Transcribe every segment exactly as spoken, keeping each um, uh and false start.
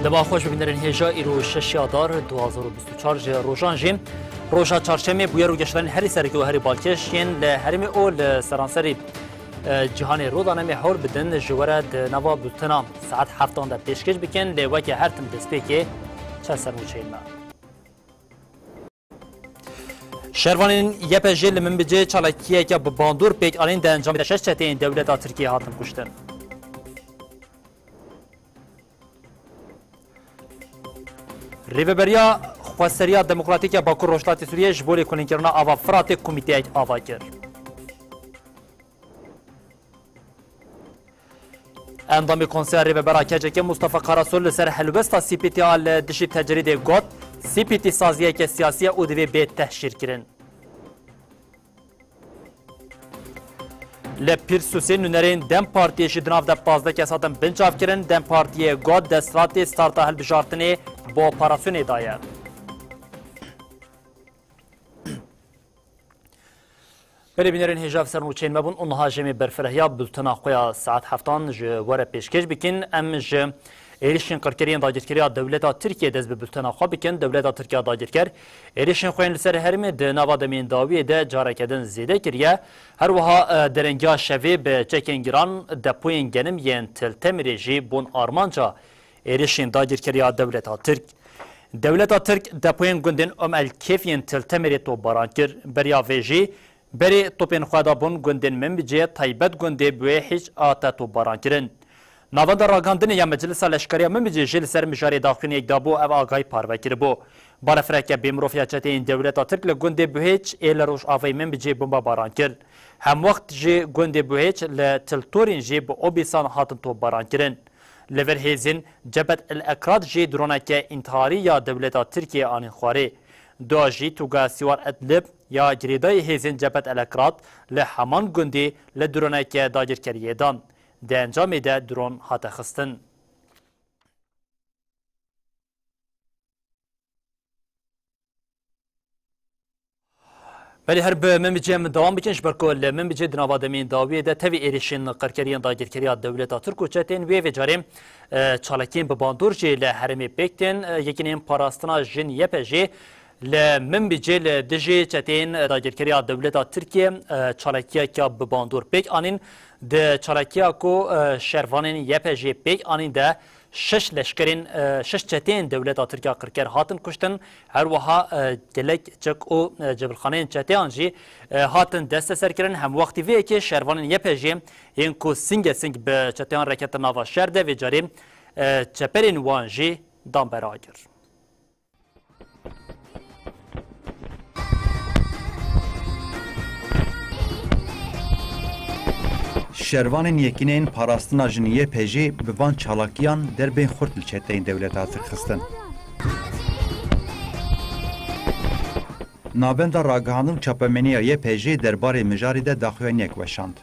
Dema xweş bibînerên hêja, îro şeş Adar du hazar û bîst û çar ji rojan jî roja çarşemê bûyer û geşedanên herî sereke û herî balkêş yên li herêmê û li seranserî, e, cîhanê rû dane, em ê hewr bidin ji we re di nava bultena saet heftan de pêşkêş bikin, lê weke her tim destpêkê çend sernûçeyên me. Şervanên Y P J li Minbicê çalakiyeke bi bandor pêk anîn, di encamê de şeş çeteyên dewleta Tirkiyê hatin kuştin. Rêveberiya Xweseriya Demokratîk ya Bakur Rojhilatê Sûriyê ji bo lêkolînkirina ava Firatê komîteyek ava kir. Endamê Konseya Rêvebera K C K Mustafa Karasor li ser helwesta C P T a li dijî tecrîdê got, C P T saziyeke siyasî ye û divê bê tehşîrkirin. Li Pîrsûsê nûnerên DEM Partiyê jî di nav de pazdeh kes hatin binçavkirin. DEM Partiyê got, desthilatê starta hilbijartinê bi operasyonê daye. Belê bînerên hêja, ev ser nûçeyên me bûn û niha jî em ê berfirehiya bultena xwe ya saet heftan ji we re pêşkêş bikin. Em ji êrişên qirkeriyên dagirkeriya dewleta Tirkiyê dest bi bultena xwe bikin. Dewleta Tirk ya dagirker êrişên xwe yên li ser herêmê di nava demên dawiyê de careke din zêde kiriye. Her wiha, e, derengiya şevê bi çekên giran depoyên genim yên Til Temirê jî bûn armanca êrişên dagirkeriya dewleta Tirk. Dewleta Tirk depoyên gundên Om El Kêf yên Til Temirê topbaran kir. Beriya vê jî berê topên xwe da bûn gundên Minbicê, taybet gundê Buêhic hate topbaran kirin. Navenda Ragihandinê ya Meclisa Leşkeriya Minbicê jî li ser mijarê daxuyaniyek dabû, ev agahî parve kiribû. Balefireke bêmirov ya çeteyên dewleta Tirk li gundê Buhêç ê li rojavayê Minbicê bombebaran kir. Hemwext jî gundê Buhêç li Til Torîn jî bi obîsan hatin topbaran kirin. Li vir hêzên Cebhet El Ekrad jî droneke întiharî ya dewleta Tirkiyê anîn xwarê. Dua jî tûga Sîwar Edlib ya girêdayî hêzên Cebhet El Ekrad li heman gundî li droneke dagirkeriyê dan. Di encamê de dron hate xistin. Belê her bi Minbicê em dewam bikin, ji ber ku li Minbicê di nava demên dawiyê de tevî êrişên qirkeriyên dagirkeriya dewleta Tirk û çetên wê vê carê, e, çalakiyên bi bandor jî li herêmê pêk tên. E, Yekîneyên Parastina Jin Y P J li Minbicê li dijî çeteyên dagirkeriya dewleta Tirkiyê, e, çalakiyeke bi bandor pêk anîn. Di çalakiya ku, e, şervanên Y P J pêk anîn de şeş leşkerên, e, şeş çeteyên dewleta Tirk ya qirker hatin kuştin. Her wiha, e, gelek çek û, e, cebilxaneyên çeteyan jî, e, hatin desteserkirin. Hemwextî vê yekê şervanên Y P J yên ku singê sing bi çeteyan reketin nava şer de, vê carê, e, çeperên wan jî dan ber agir. Şervanên Yekîneyên Parastina Jin Y P J bi van çalakiyan derbên xurt li çeteyên dewleta Tirk xistin. Navenda ragihandin û çapemeniya Y P J derbarê mijarê de daxuyaniyek weşand.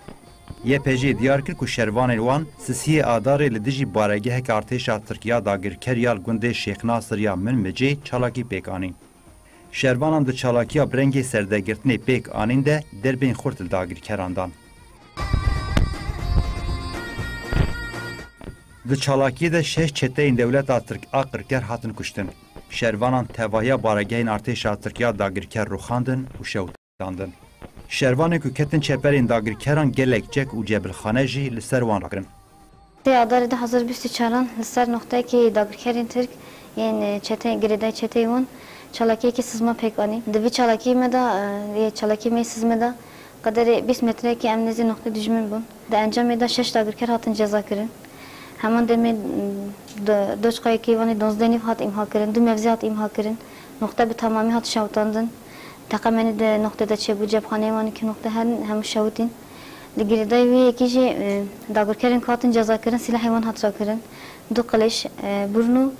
Y P J diyar kir ku şervanên wan sisiyê Adarê li dijî baregeheke artêşa Tirk ya dagirker ya li gundê Şêx Nasir ya Minbicê çalakî pêk anîn. Şervanan di çalakiya bi rengê serdegirtinê pêk anîn de derbên xurt li dagirkeran dan. Di çalakiyê de şeş çeteyên dewleta Tirk a qirker hatin kuştin. Şervanan tevahiya baregehên artêşa Tirk ya dagirker rûxandin û şewitandin. Şervanên ku ketin çeperên dagirkeran gelek çek û cebilxane jî li ser wan rakirin. Sê Adarê du hazar bîst û çaran li ser noxteyekî dagirkerên Tirk yên, e, çeteyê, girêdayî çeteyê wan çalakiyekî sizma pêk anî. Di vî çalakiyê me de, e, yê çalakiyê me yê sizmê de qederê bîst metreyekî em nêzî noxtê dijmin bûn. Di encamê de şeş dagirker hatin cezakirin. Heman demê, m, do-, doçkayekî wanê duwazdeh nîv hat îmhakirin, du mevzî hat îmhakirin. Noxte bi temamî hat şewitandin. Teqemenî di noxtê de çêbû, cepxaneyê wan û kî noxte herin hemû şewitîn. Li girêdayî wê yekê jî, e, dagirkerên ku hatin cezakirin, sîlehê wan hat rakirin. Du qilêş, e, burn û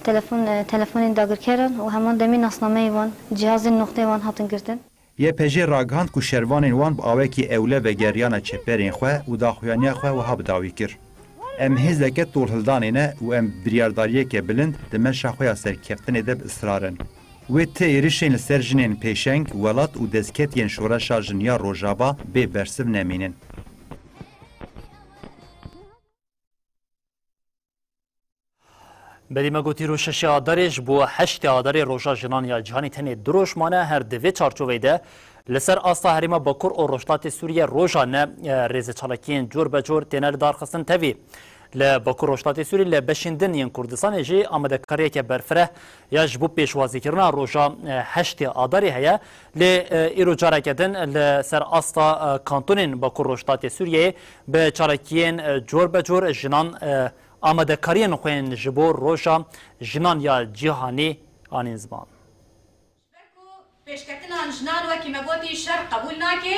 telefon, e, telefonên dagirkeran û heman demê nasnameyê wan, cihazên noxteyê wan hatin girtin. Y P J ragihand ku şervanên wan bi awekî ewle vegeriyane çeperên xwe û daxuyaniya xwe wiha bi dawî kir: Em hêzeke tolhildanê ne û em biryardariyeke bilind di meşa xwe ya serkeftinê de bi israr in. Wê ti êrişên li ser jinên pêşeng, welat û destketiyên şoreşa jin ya Rojava bê bersiv nemînin. Berî me got, îro şeşê Adarê ji bo heştê Adarê Roja Jinan ya Cîhanî tenê du roj mane. Her di vê çarçoveyê de li ser asta herêma Bakur û Rojhilatê Sûriyê roja ne, e, rêzeçalakiyên cor be cor têne lidarxistin. Tevî li Bakur Rojhilatê Sûriyê, li beşên din yên Kurdistanê jî amadekariyeke berfireh ya ji bo pêşwazîkirina roja, e, heştê Adarê heye. Lê, e, îro careke din li ser asta, e, kantonên Bakur Rojhilatê Sûriyeyê bi çalakiyên, e, cor be cor jinan, e, amadekariyên xwe yên ji bo Roja Jinan ya Cîhanî anîn ziman. Ji ber ku pêşketina jinan, wekî me gotî, şer qebûl nake,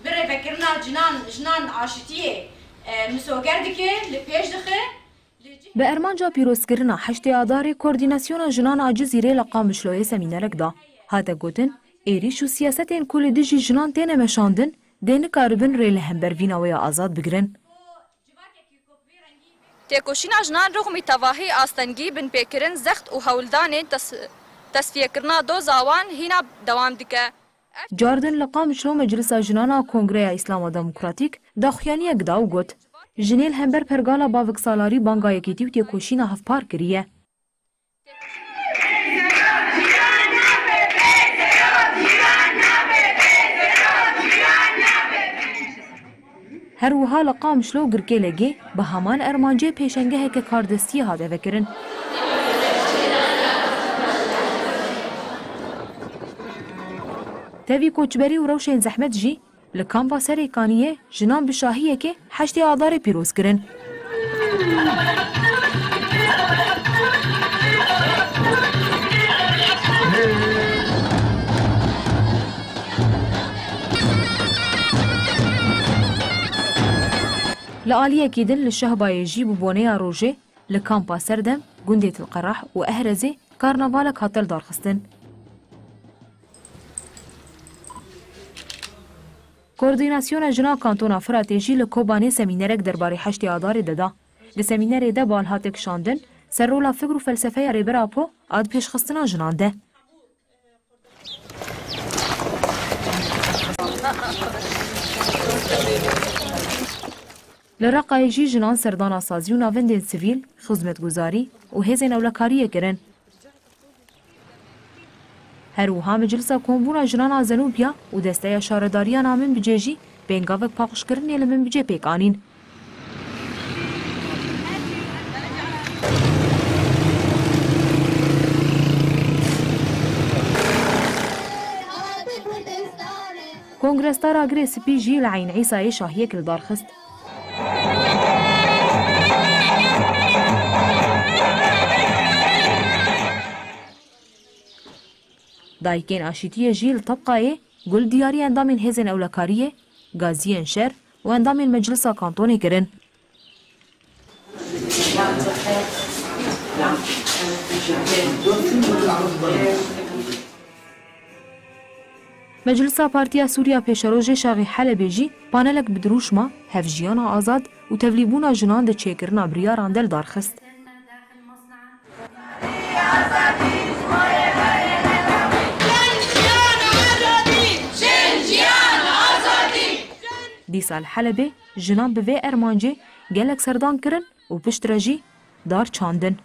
bi rêvekirina jinan, jinan aşitiyê, e, misoger dike, li pêş dixe. Bi armanca pîrozkirina heştê Adarê, Koordînasyona Jinan a Cizîrê li Qamişloyê semînerek da. Hate gotin, êrîş û siyasetên ku li dijî jinan têne meşandin, dê nikaribin rê li hember vîna wê ya azad bigirin. Têkoşîna jinan rixmî tevahî astengî, binpêkirin, zext û hewldanên tes-, tesfiyekirina doza wan hîna dewam dike. Cardin li Qamişlo Meclisa Jinan a Kongreya Îslama Demokratîk daxuyaniyek da û got, jinê li hember pergala baviksalarî banga yekîtî û têkoşîna hevpar kiriye. Her wiha li Qamişlo û Girkêlegê bi heman ermancê pêşengeheke kardestiyê hate vekirin. Tevî koçberî û rewşên zehmet jî li kampa Serêkaniyê jinan bi şahiyekê heştê Adarê pîroz kirin. Li aliyekî din li Şehbayê jî bi boneya rojê li kampa Serdem, gundê Til Qerah û Ehrezê karnavalek hate lidarxistin. Koordînasyona Jina Kantona Firatê jî li Kobanê semînerek derbarê heştê Adarê de da. Di semînerê de bal hate kişandin ser rola fikr û felsefeya Rêber Apo a di pêşxistina jinan de. Li Reqayê jî jinan serdana sazî û navendên sivîl, xizmetguzarî û hêzên ewlekariyê kirin. Her wiha Meclisa Kombûna Jinan a Zenûbiya û Desteya Şaredariyan a Minbicê jî pêngavek paqijkirinê li Minbicê pêk anîn. Kongresdara Girê Spî jî li Eyn Îsayê şahiyek li dar xist. Dayikên Aşîtiyê jî li Tebqayê gul diyarî endamên hêzên ewlekariyê, gaziyên şer û endamên Meclisa Kantonê kirin. Meclisa Partiya Sûriya Pêşerojê Şaxê Helebê jî panelek bi dirûşma Hevjiyana Azad û Tevlîbûna Jinan di Çêkirina Biryaran de li dar xist. Dîsa li Helebê jinan bi vê ermancê gelek serdan kirin û piştre jî dar çandin.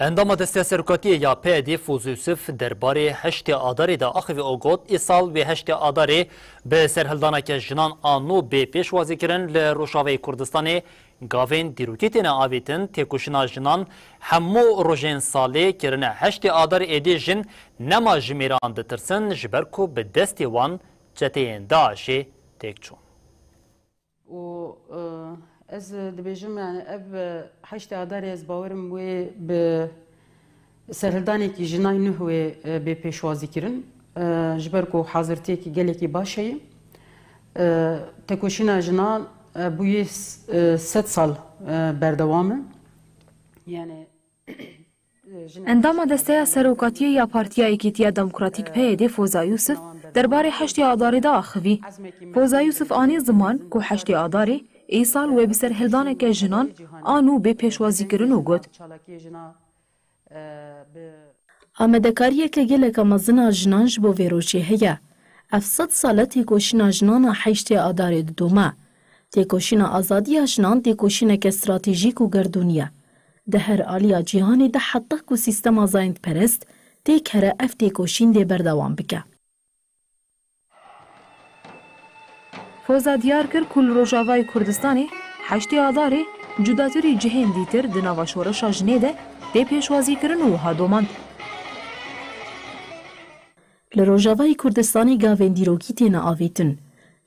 Endama Desteya Serokatiyê ya P Y D'ê Foz Yûsif derbarê heştê Adarê de axivî û got, îsal wê heştê Adarê bi serhildaneke jinan a nû bê pêşwazîkirin. Li Rojavayê Kurdistanê gavên dîrokî têne avêtin, têkoşîna jinan hemû rojên salê kirine heştê Adarê, êdî jin nema ji mêran ditirsin, ji ber ku bi destê wan çeteyên DAIŞ'ê têk çûn. û, e, ez dibêjim, yani, ev, e, heştê Adarê ez bawerim wê bi serhildanekî jinay nuh wê, e, bê pêşwazî kirin. E, ji ber ku hazirtiyekî gelekî baş heye. E, tekoşîna jinan, e, bûye s-, e, sed sal, e, berdewam e. Yani, Endama Desteya Serokatiyê ya Partiya Yekîtiya Demokratîk P Y D Foza Yûsif derbarê heştê Adarê de axivî. Foza Yûsif anî ziman ku heştê Adarê êsal wê bi serhildaneke jinan a nû bê pêşwazîkirin û got, Amadekariyeke geleke mezin a jinan ji bo vê rojê heye. Ev sed sal e têkoşîna jinan a heştê Adarê didome. Têkoşîna azadiya jinan têkoşîneke stratejîk û gerdûnî ye. Di her aliya cîhanê de heta ku sîstema zayendperest têk here ev têkoşîn dê berdewam bike. Foza diyar kir ku li Rojavayê Kurdistanê heştê Adarê cudatirî cihên dîtir di nava şoreşa jinê de tê pêşwazîkirin û wiha domand. Li Rojavayê Kurdistanê gavên dîrokî têne avêtin.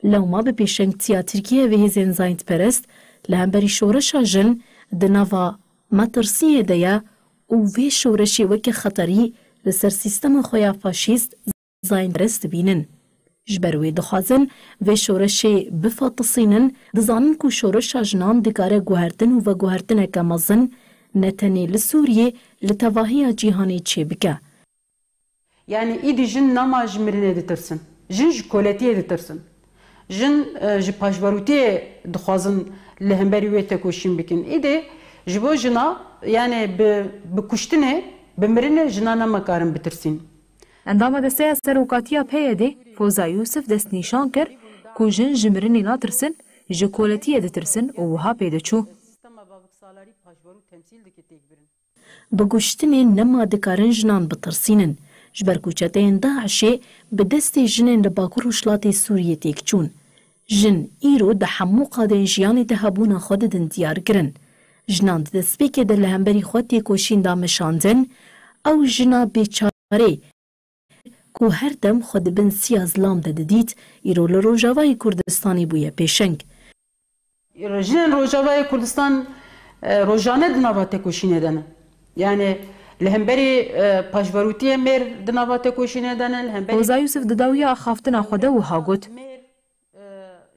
Lewma bi pêşengtiya Tirkiyeyê ve hêzên zayendperest li hemberî şoreşa jin di nava metirsiyê de ye û vê şoreşê weke xeterî li ser sîstema xwe ya faşîst zayendperest dibînin. Ji ber wê dixwazin vê şoreşê bifatisînin, dizanin ku şoreşa jinan dikare guhertin û veguhertineke mezin ne tenê li Sûriyê, li tevahiya cîhanê çêbike. Yani îdî jin nema ji mirinê ditirsin. Jin ji koletiyê ditirsin. Jin, e, ji paşverûtiyê dixwazin li hemberî wê tekoşîn bikin. Îdî ji bo jina, yani bi, bi kuştinê, bi mirinê jina nema karin bitirsîn. Endama Desteya Serokatiya P Y D'ê, Foza Yûsif destnîşan kir ku jin ji mirinê natirsin, ji koletiyê ditirsin û wiha pê diçû. Bi kuştinê nema dikarin jinan bitirsînin, ji ber ku çeteyên DAIŞê bi destê jinên li Bakur Rojhilatê Sûriyê têk çûn. Jin îro di hemû qadên jiyanê de hebûna xwe didin diyarkirin. Jinan di destpêkê de li hemberî xwe têkoşîn da meşandin, ew jina bêçareyê ku her dem xwe di bin siya zilam de didît, îro li Rojavayê Kurdistanê bûye pêşeng. Jinên Rojavayê Kurdistan, e, rojane di nava tekoşînê de ne. Yani li hemberî, e, paşverûtiyê mêr di nava tekoşînê de ne, li hemberî Roza Yusuf di dawiya axaftina xwe de wiha got. Mêr, e,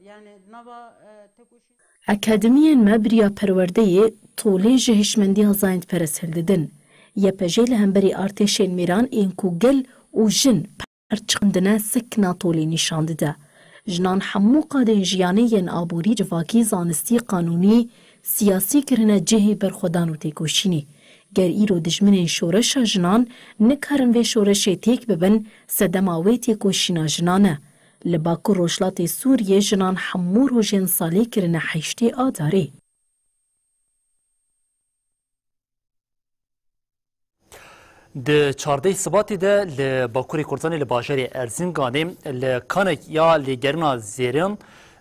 yani di nava, e, tekoşînê Akademiyên me bi riya perwerdeyê tolê ji hişmendiya zayendperest hildidin. Y P J li hemberî artêşên mêran ên ku gel û jin perçiqandine sekna tolê nîşan dide. Jinan hemû qadên jiyanê yên aborî, civakî, zanistî, qanûnî, siyasî kirine cihê berxwedan û têkoşînê. Ger îro dijminên şoreşa jinan nikarin vê şoreşê têk bibin, sedema wê têkoşîna jinan e. Li Bakur Rojhilatê Sûriyê jinan hemû rojên salê kirine heştê Adarê. Di çardeh Sibatê de li Bakurê Kurdistanê li bajarê Erzinganê li kanek ya lêgerîna zêran,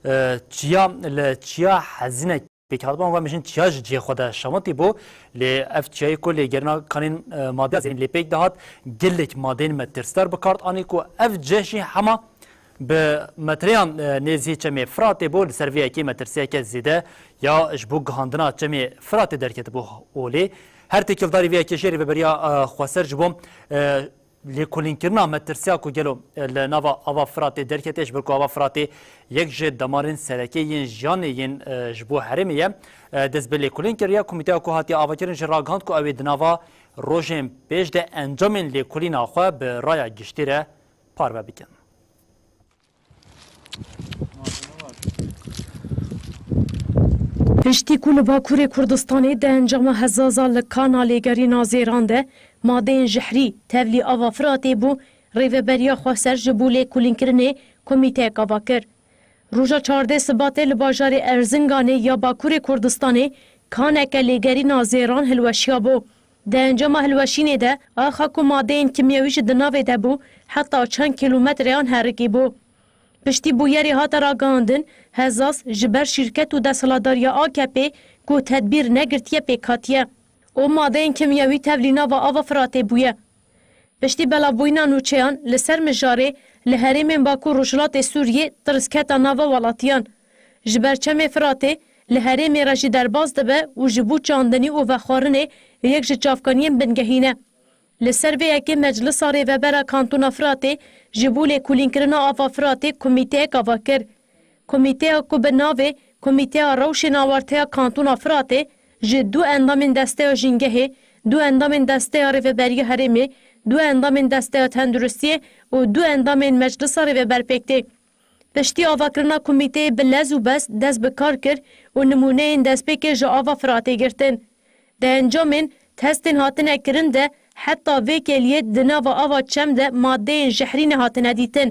e, çiya li çiya hezînek pêk hat. Van ve mijin çiya ji cihê xwe de şewitî bû. Lê ev çiyayê ku lêgerîna kanên, e, madeya zêrîn lê pêk dihat, gelek madeyên metirsdar bi kar anî ku ev cih jî hema bi metreyan, e, nêzî çemê Firatê bû, li ser vê yekê metirsiyeke zêde ya ji bo gihandina çemê Firatê derketibû holê. Her têkildarî vê yekê jê rêveberiya, e, xweser ji bo, e, lêkolînkirina metirsiya ku gelo, e, li nava ava Firatê derketiye, ji ber ku ava Firatê yek ji damarên sereke yên jiyanê yên, e, ji bo herêmê ye. E, dest bi lêkolîn kiriye, komîteya ku hatiye avakirin jî ragihand ku ew ê di nava rojên pêş de encamên lêkolîna xwe bi raya giştî re parve bikin. Piştî ku li Bakurê Kurdistanê di encama hezaza li kana lêgerîna zêran de madeyên jihrî tevlî ava Firatê bû, Rêveberiya Xweser ji bo lêkolînkirinê komîteyek ava kir. Roja çardeh Sibatê li bajarê Erzinganê ya Bakurê Kurdistanê kaneke lêgerîna zêran hilweşiyabû. Di encama hilweşînê de axa ku madeyên kîmyewî jî di navê de bû, heta çend kîlometreyan herikî bû. Piştî bûyerê hate ragihandin, Hezas ji ber şîrket û desthilatdariya A K P ku tedbîr negirtiye pêk hatiye. Û madeyên kîmyewî tevlî nava ava Firatê bûye. Piştî belavbûyîna nûçeyan li ser mijarê li herêmên Bakur Rojhilatê Sûriyê tirsketa nava welatiyan. Ji ber çemê Firatê li herêmê re jî derbas dibe û ji bo çandinî û vexwarinê yek ji çavkaniyên bingehîn e. Li ser vê yekê Meclisa Rêvebera Kantona Firatê ji bo lêkolînkirina ava Firatê komîteyek ava kir. Komîteya ku bi navê Komîteya Rewşên Awarteya Kantona Firatê ji du endamên Desteya Jîngehê, du endamên Desteya Rêveberiya Herêmê, du endamên Desteya Tenduristiyê û du endamên Meclisa Rêveber pêk tê. Piştî avakirina komîteyê bi lez û bez dest bi kar kir û nimûneyên destpêkê ji ava Firatê girtin. Di encamên testên hatine kirin de Heta vê keliyê di nava ava çem de madeyên jehrî nehatine dîtin.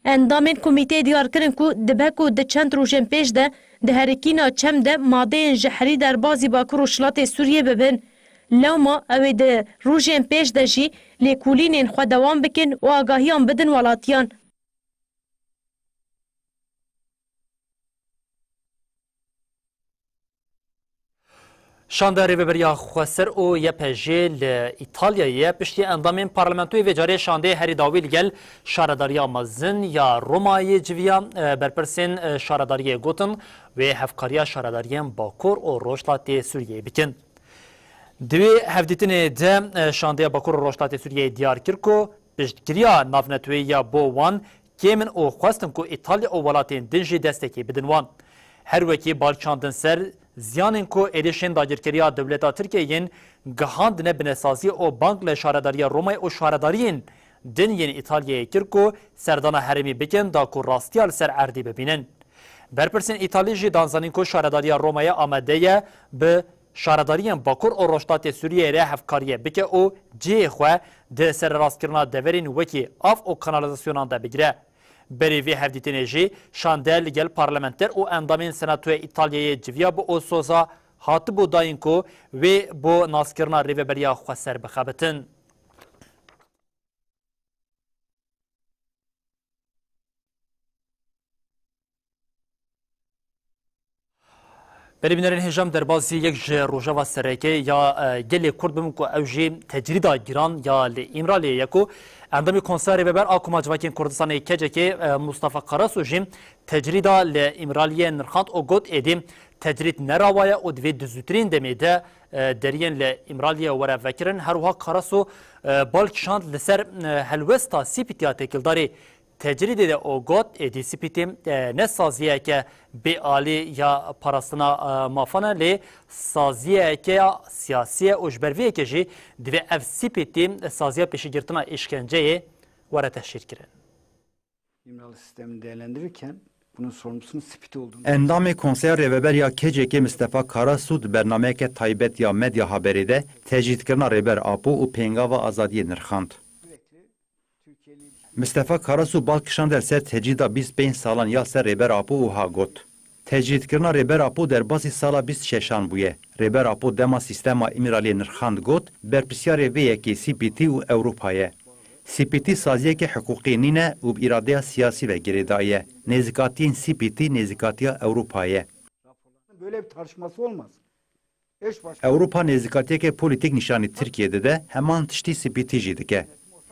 Endamên komîteyê diyar kirin ku dibe ku di çend rojên pêş de di herikîna çem de madeyên jehrî derbazî Bakur Rojhilatê Sûriyê bibin. Lewma ew ê di rojên pêş de jî lêkolînên xwe dewam bikin û agahiyan bidin welatiyan. Şanda Rêveberiya Xweser û Y P J li Îtalyayê ye. Piştî endamên parlamentoyê vê carê şandeyê herî dawî li gel Şaredariya Mezin ya Romayê civiya, e, berpirsên, e, şaredariyê gotin wê hevkariya şaredariyên Bakur û Rojhilatê Sûriyeyê bikin. Di wê hevdîtinê de, e, şandeya Bakur û Rojhilatê Sûriyeyê diyar kir ku piştgiriya navneteweyî ya bo wan kêm in û xwestin ku Îtalya û welatên din jî destekê bidin wan. Her wekî balkişandin ser ziyanên ku êrişên dagirkeriya dewleta Tirkiyeyê yên gihandine binesaziyê û bang li Şaredariya Romayê û şaredariyên din yên Îtalyayê kir ku serdana herêmî bikin da ku rastiya li ser erdê bibînin. Berpirsên Îtalî jî dan zanîn ku Şaredariya Romayê amade ye bi şaredariyên Bakur û Rojhilatê Sûriyeyê re hevkariyê bike û cihê xwe di sererastkirina deverên wekî av û kanalizasyonan de bigire. Berî vê hevdîtinê jî şande li gel parlamenter û endamên Senatoya Îtalyayê civiya bi û soza hatibû dayîn ku wê bo naskirina Rêveberiya Xweser bixebitin. Belê bînerên hêja, em derbasî yek ji rojeva sereke ya, e, gelê Kurd bim ku ew jî tecrîda giran ya li Îmraliyê ye ku endamê Konseya Rêveber a Koma Civakên Kurdistanê K C K, e, Mustafa Karasu jî tecrîda li Îmraliyê nirxand û got, êdî tecrîd ne rawa ye û divê di zûtirîn demê de, e, deriyên li Îmraliyê were vekirin. Her wiha Karasu, e, bal kişand li ser, e, helwesta C P T ya têkildarî tecrîdê de û got, êdî C P T, e, ne saziyeke bêalî ya parastina, e, mafan e, lê saziyeke ya siyasî ye û ji ber vê yekê jî divê ev C P T saziya pêşîgirtina îşkenceyê were teşhîrkirin. İmralı sistemini değerlendirirken bunun sorumlusunun C P T olduğunu Endamê Konseya Rêveber ya K C K Mistefa Karasu di bernameyeke taybet ya Medya Haberê de tecrîdkirina Rêber Apo û pêngava azadiyê nirxand. Mistefa Karasu bal kişande ser tecrîda bîst pênc salan ya ser Rêber Apo û ha got, tecrîdkirina Rêber Apo derbasî sala bîst şeşan bûye. Rêber Apo dema sîstema Îmraliyê nirxand got, berpirsyarê vê yekê C P T û Ewropa ye. C P T saziyeke hiqûqî nîne û bi îradeya siyasî ve girêdayî ye. Nêzîkatiyên C P T nêzîkatiya Ewropa ye. Böyle bir tartışması olmaz. Ewropa nêzîkatiyeke polîtîk nîşanî Tirkiyê dide, heman tiştî C P T jî dike.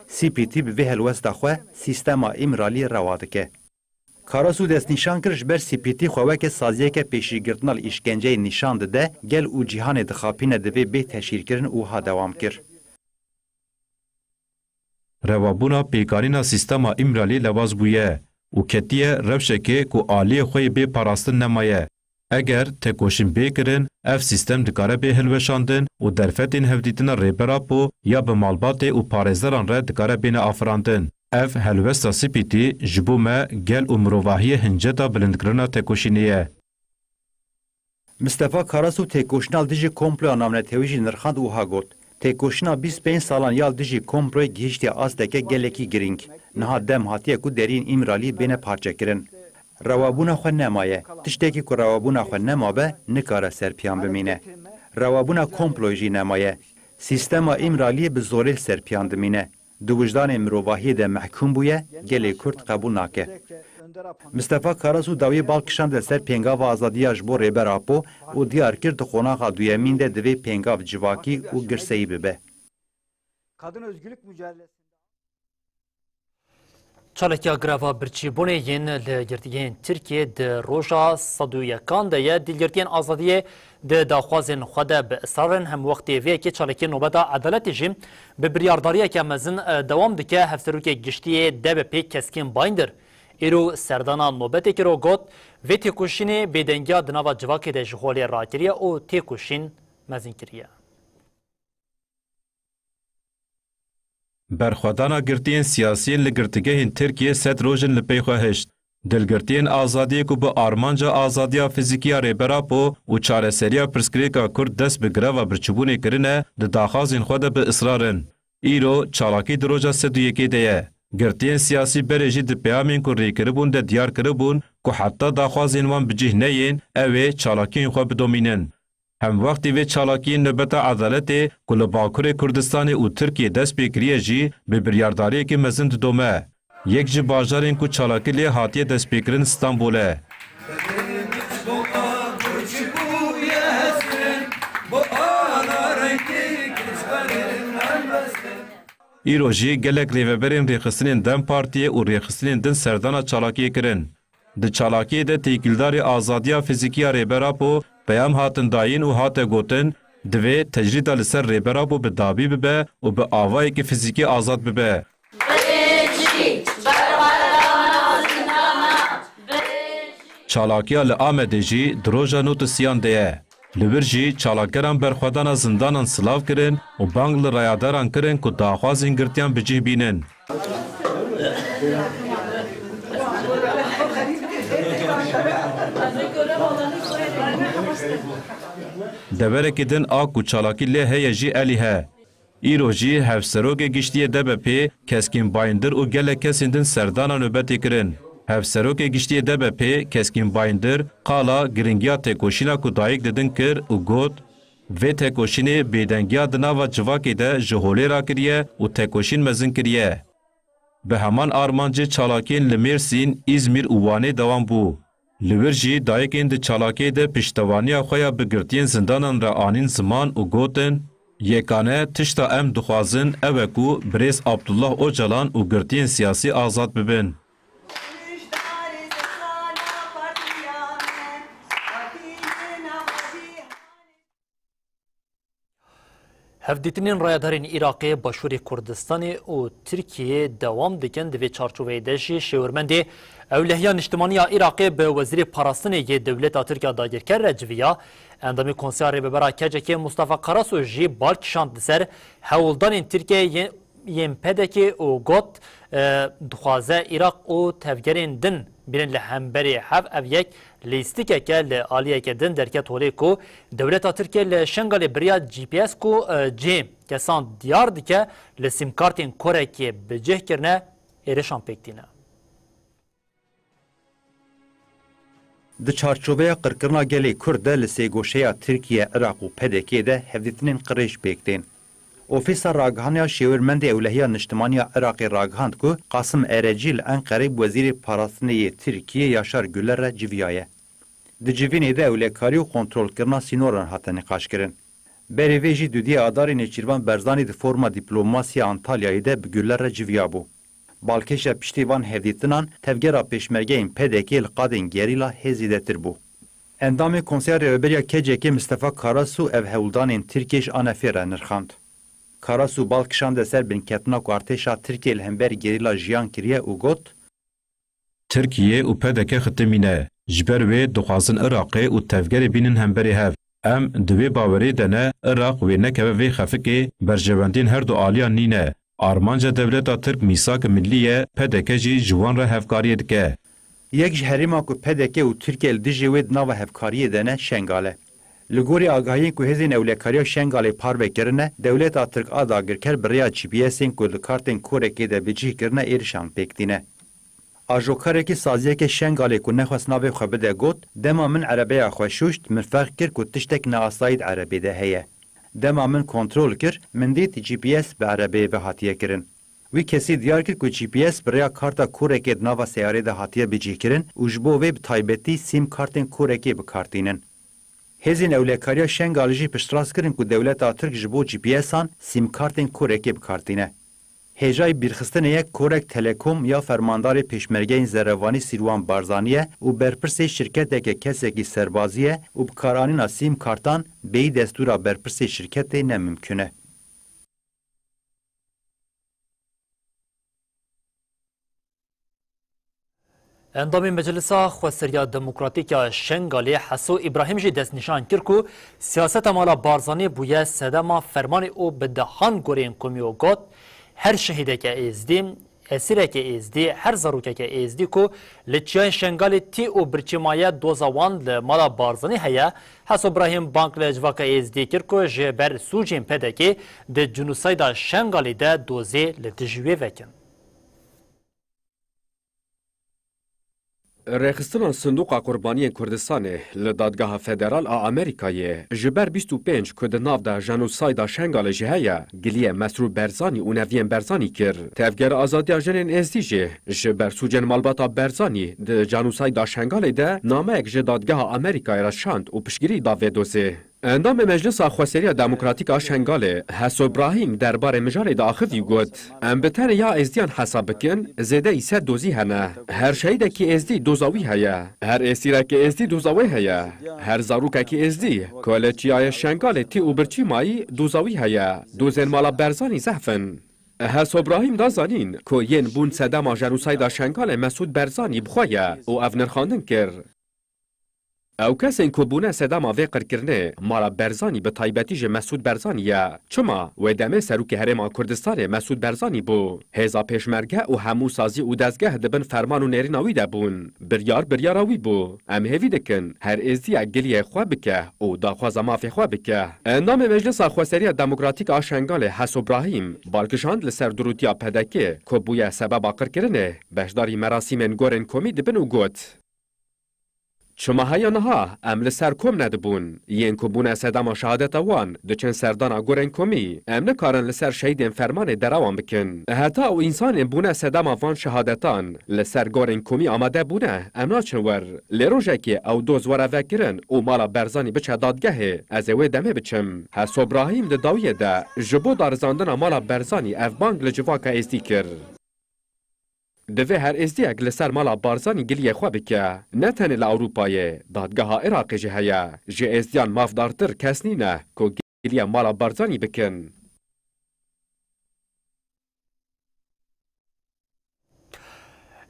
C P T bi vê helwesta xwe sîstema Îmraliyê rewa dike. Karasu destnîşan kir, ji ber C P T xwe weke saziyeke pêşîgirtina li îşkenceyê nîşan dide, gel û cîhanê dixapîne divê bê teşhîrkirin û ha dewam kir. Rewabûna pêkanîna sîstema Îmralî lewaz bûye û ketiye rewşekê ku aliyê xwe yê bê parastin nemaye. Eger tekoşîn bê kirin, ev sîstem dikare bê hilweşandin û derfetên hevdîtina Rêber Apo ya bi malbatê û parêzeran re dikare bêne afirandin. Ev helwesta C P T ji bo me, gel û mirovahiyê hinceta bilindkirina tekoşînê ye. Mistefa Karasu têkoşîna li dijî komploya navnetewî jî nirxand û wiha got, têkoşîna bîst pênc salan ya li dijî komployê gihîştiye asteke gelekî girîng. Niha dem hatiye ku deriyên Îmraliyê bêne parçekirin. Rewabûna xwe nemaye. Tiştekî ku rewabûna xwe nemabe, nikare ser piyan bimîne. Rewabûna komployê jî nemaye. Sîstema Îmraliyê bi zorê li ser piyan dimîne. Di wijdanê mirovahiyê de mehkûm bûye, gelê Kurd qebûl nake. Mistefa Karasu dawiyê bal kişande ser pêngava azadiya ji bo Rêber Apo û diyar kir di qonaxa duyemîn de divê pêngav civakî û girseyî bibe. Kadın özgürlük mücadelesi Çalakiya greva birçîbûnê yên li girtiyên Tirkiyê di roja sed û yekan de ye. Dîlgirtiyên azadiyê di daxwazên xwe de bi israr in. Hemwextê vê yekê çalakiyên Nobeta Edaletê jî bi biryardariyeke mezin, e, dewam dike. Hevserokê Giştî yê D B P Keskîn Bayindir îro serdana nobetê kir û got, vê têkoşînê bêdengiya di nava civakê de ji holê rakiriye û têkoşîn mezin kiriye. Berxwedana girtiyên siyasî yên li girtîgehên Tirkiyê sed roj in li pey xwe hişt. Dilgirtiyên azadiyê ku bi armanca azadiya fizîkî ya Rêber Apo û çareseriya pirsgirêka Kurd dest bi greva birçîbûnê kirine, di daxwazên xwe de bi israr in. Îro çalakî di roja sed û yekê de ye. Girtiyên siyasî berê jî di peyamên ku rê kiribûn de diyar kiribûn ku heta daxwazên wan bi cih neyên, ew ê çalakiyên xwe bidomînin. Hemwextî vê çalakiyên Nobeta Edaletê ku li Bakurê Kurdistanê û Tirkiyê dest pê kiriye jî bi biryardariyekî mezin didome. Yek ji bajarên ku çalakî lê hatiye destpêkirin Stenbol e. Îro jî gelek rêveberên rêxistinên DEM Partiyê û rêxistinên din serdana çalakiyê kirin. Di çalakiyê de têkildarî azadiya fizîkî ya Rêber Apo peyam hatin dayîn û hate gotin, divê tecrîda li ser Rêber Apo bi dabî bibe û bi avayekî fizîkî azad bibe. Çalakiya li Amedê jî di roja nod û sêyan de ye. Li wir jî çalakgeran berxwedana zindanan silav kirin û bang li rayedaran kirin ku daxwazên girtiyan bi cih bînin. Deverekî din a ku çalakî lê heye jî Elîh e. Îro jî Hevserokê Giştî yê D B P'ê Keskîn Bayindir û gelek kesên din serdana nobetê kirin. Hevserokê Giştî yê D B P'ê Keskîn Bayindir qala giringiya têkoşîna ku dayik didin kir û got, vê têkoşînê bêdengiya di nava civakê de ji holê rakiriye û têkoşîn mezin kiriye. Bi heman armancê çalakiyên li Mêrsîn, Îzmîr û Wanê dewam bû. Li wir jî dayikên di çalakiyê de piştevaniya xwe ya bi girtiyên zindanan re anîn ziman û gotin, yekane tişta em dixwazin ew e ku birêz Abdullah Ocalan û girtiyên siyasî azad bibin. Hevdîtinên rayedarên Iraqê, Başûrê Kurdistanê û Tirkiyeyê dewam dikin. Di vê çarçoveyê de jî şêwirmendê Ewlehiya Niştimanî ya Iraqê bi Wezîrê Parastinê yê dewleta Tirk ya dagirker re civiya. Endamê Konseya Rêvebera K C K Mustafa Karasu jî bal kişand li ser hewldanên Tirkiyeyê yên P D K û got, e, dixwaze Iraq û tevgerên din bînin li hemberî hev. Ev yek lîstikek e li aliyeke din derket holê ku dewleta Tirkiye li Şengalê bi riya G P S ku, e, cihê kesan diyar dike, li sîmkartên korekê bi cih kirine, êrişan pêk tîne. Di çarçoveya qirkirina gelê Kurd de li sêgoşeya Tirkiye, Iraq û P D K de hevdîtinên qirêj pêk tên. Ofîsa Ragihandina Şêwirmendê Ewlehiya Niştimanî ya Iraqê ragihand ku Qasim Erecî li Enqereyê bi Wezîrê Parastinê yê Tirkiyê Yaşar Güler re civiyaye. Di civînê de ewlekarî û kontrolkirina sînoran hate nîqaşkirin. Berê vê jî dudiyê Adarê Nêçîrvan Barzanî di foruma dîplomasiya Antalyayê de bi Güler re civiyabû. Balkêşa piştî van hevdîtinan tevgera pêşmergeyên P D K li qadên gerîla hê zêdetir bû. Endamê Konseya Rêveberiya K C K Mistefa Karasu ev hewldanên Tirkiyê ji ANF'ê re nirxand. Karasu bal kişande ser binketina ku artêşa Tirkiyê li hember gerîla jiyan kiriye û got, Tirkiye û P D K xitimî ne. Ji ber wê dixwazin Iraqê û tevgerê bînin hemberê hev. Em di wê bawerê de ne, Iraq wê nekeve vê xefikê, berjewendiyên her du aliyan nîne. Armanca dewleta Tirk mîsak millî ye, P D K jî ji wan re hevkariyê dike. Yek ji herêma ku P D K û Tirkiye li dijî wê di nava hevkariyê de ne, Şengal e. Li gorî agahiyên ku hêzên ewlekariya Şengalê parve kirine, dewleta Tirk a dagirker bi rêya G P S'ên ku li kartên korekê de bi cih kirine êrişan pêk tîne. Ajokarekî saziyeke Şengalê ku nexwest navê xwe bide got, dema min erebeya xwe şûşt, min ferq kir ku tiştek neasayî di erebê de heye. Dema min kontrol kir, min dît G P S bi erebeyê ve hatiye kirin. Wî kesî diyar kir ku G P S bi rêya karta korekê di nava seyarê de hatiye bicihkirin û ji bo vê bi taybetî sîm kartên korekê bi kar tînin. Hêzên ewlekariya Şengalê jî piştrast kirin ku dewleta Tirk ji bo G P S'an sîm kartên korekê bi kar tîne. Hêjayî bîrxistinê ye Korek Telekom ya fermandarê pêşmergeyên Zerevanî Sîrwan Barzanî ye û berpirsê şirketeke kesekî serbazî ye û bikaranîna sîm kartan bêyî destûra berpirsê şirketê ne mimkun e. Endamê Meclisa Xweseriya Demokratîk ya Şengalê Heso Îbrahîm jî destnîşan kir ku siyaseta mala Barzanî bûye sedema fermanê û bi dehan goreyên komî û got, her şehîdeke êzdî esîrekê êzdî, her zarokeke êzdî ku li çiyayên Şengalê tî û birçî maye doza wan li mala Barzanî heye, Heso Brahîm bang li civaka êzdî kir ku ji ber sûcên P D K'ê di cinosayda Şengalê de dozê li dijî wê vekin. Rêxistina Sindoqa Qurbaniyên Kurdistanê li Dadgeha Federal a Amerîkayê ji ber bîst û pênc ku di nav de jenosayda Şengalê jî heye, giliyê Mesrûr Berzanî û neviyên Berzanî kir. Tevgera Azadiya Jinên Êzdî jî ji ber sûcên malbata Berzanî di jenosayda Şengalê de nameyek ji Dadgeha Amerîkayê re şand û piştgirî da vê dozê. Endamê Meclisa Xweseriya Demokratîk a Şengalê Heso Brahîm derbarê mijarê de axivî got, Em bi tenê ya êzdiyan hesab bikin, zêdeyî sed dozî hene. Her şehîdekî êzdî doza wî heye. Her êsîrekî êzdî doza wê heye. Her zarokekî êzdî ku li çiyayê Şengalê tî û birçî mayî doza wî heye. Dozên mala Berzanî zehf in. Heso Brahîm da zanîn ku yên bûn sedema jenosayda Şengalê Mesûd Berzanî bi xwe ye û ev nirxandin kir. Ew kesên ku bûne sedema vê qirkirinê, mala Berzanî bi taybetî ji Mesûd Berzanî ye. Çima? Wê demê Serokê Herêma Kurdistanê Mesûd Berzanî bû. Hêza Pêşmerge û hemû sazî û dezgeh di bin ferman û nêrîna wî de bûn. Biryar biryara wî bû. Em hêvî dikin her êzdiyek giliyê xwe bike û daxwaza mafê xwe bike. Endamê Meclisa Xweseriya Demokratîk a Şengalê Heso Brahîm bal kişand li ser durûtiya P D K'ê ku bûye sebeba qirkirinê, beşdarî merasîmên gorên komî dibin û got, Çima heya niha em li ser kom nedibûn? Yên ku bûne sedema şehadeta wan diçin serdana gorên komî. Em nikarin li ser şehîdên fermanê derewan bikin. Heta ew însanên bûne sedema van şehadetan li ser gorên komî amade bûne, em naçin wir. Lê rojekê ew doz were vekirin û mala Berzanî biçe dadgehê, ez ê wê demê biçim. Heso Brahîm di dawiyê de ji bo darizandina mala Berzanî ev bang li civaka êzdî kir. Divê her êzdiyek li ser mala Barzanî giliyê xwe bike. Ne tenê li Ewropayê, dadgeha Iraqê jî heye. Ji êzdiyan mafdartir kes nîne ku giliya mala Barzanî bikin.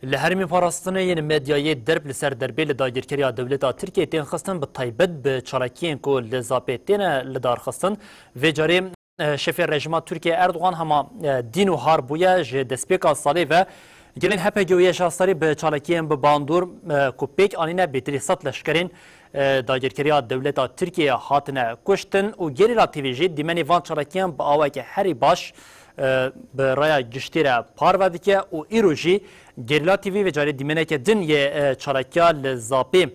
Li herêmên parastinê yên medyayê derb li ser derbê li dagirkeriya dewleta Tirkiyê tên xistin, bi taybet bi çalakiyên ku li Zapê têne lidarxistin. Vê carê E, şefê rejîma Tirkiyê Erdogan hema, e, dîn û har bûye, ji destpêka salê ve gelên H P G û YJA Starî bi çalakiyên bi bandor, e, ku pêk anîne bêtirî sed leşkerên, e, dagirkeriya dewleta Tirkiyê hatine kuştin û Gerîla T V jî dîmenê van çalakiyan bi awayeke herî baş, e, bi raya giştî re parve dike û îro jî Gerîla T V vê carê dîmeneke din yê, e, çalakiya li Zapê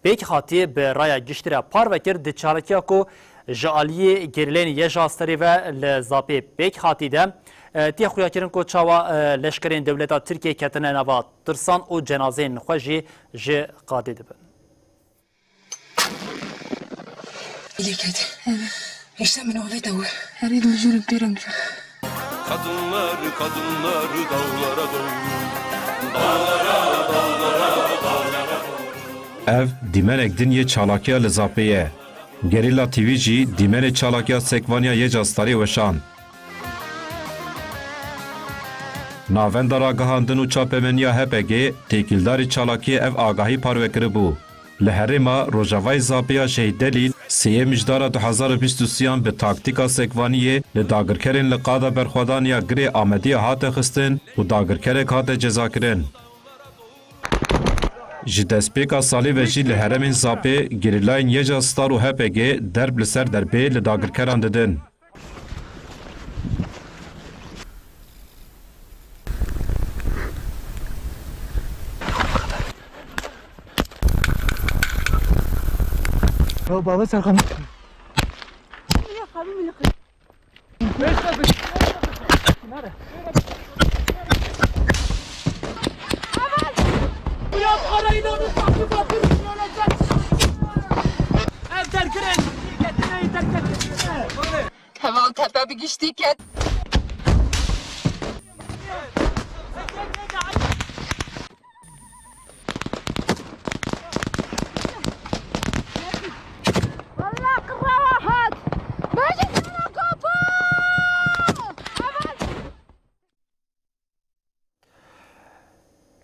pêk hatî bi raya giştî re parve kir. Di çalakiya ku ji aliyê gerîleyên YJA Starî ve li Zapê pêk hatî de, e, tê xuyakirin ku çawa, e, leşkerên dewleta Tirkiyê ketine nava tirsan û cenazeyên xwe jî ji qadê dibin. Lêket. İşte min avêt ew. Herî dûr jûr pêrem. Kadınlar, kadınlar dağlara doğru. Dağlara, dağlara, dağlara doğru. Ev dîmenek din yê çalakiya li Zapê ye. Gerîla T V jî dîmenê çalakiya sekvaniya YJA Starê weşand. Navenda Ragihandin û Çapemeniya H P G têkildarî çalakiyê ev agahî parve kiribû. Li herêma Rojavayê Zapê ya Şehîd Delîl, sêyê Mijdara du hezar û bîst û sêyan bi taktîka sekvaniyê li dagirkerên li qada berxwedaniya Girê Amediyê hate xistin û dagirkerek hate cezakirin. Ji destpêka salê ve jî li herêmên Zapê gerîlayên YJA Star û H P G derb li ser derbê li dagirkeran didin. Ya baba Serkan. Ev dergirên, getireyî dergirên. Heval tepe bi giştî ket.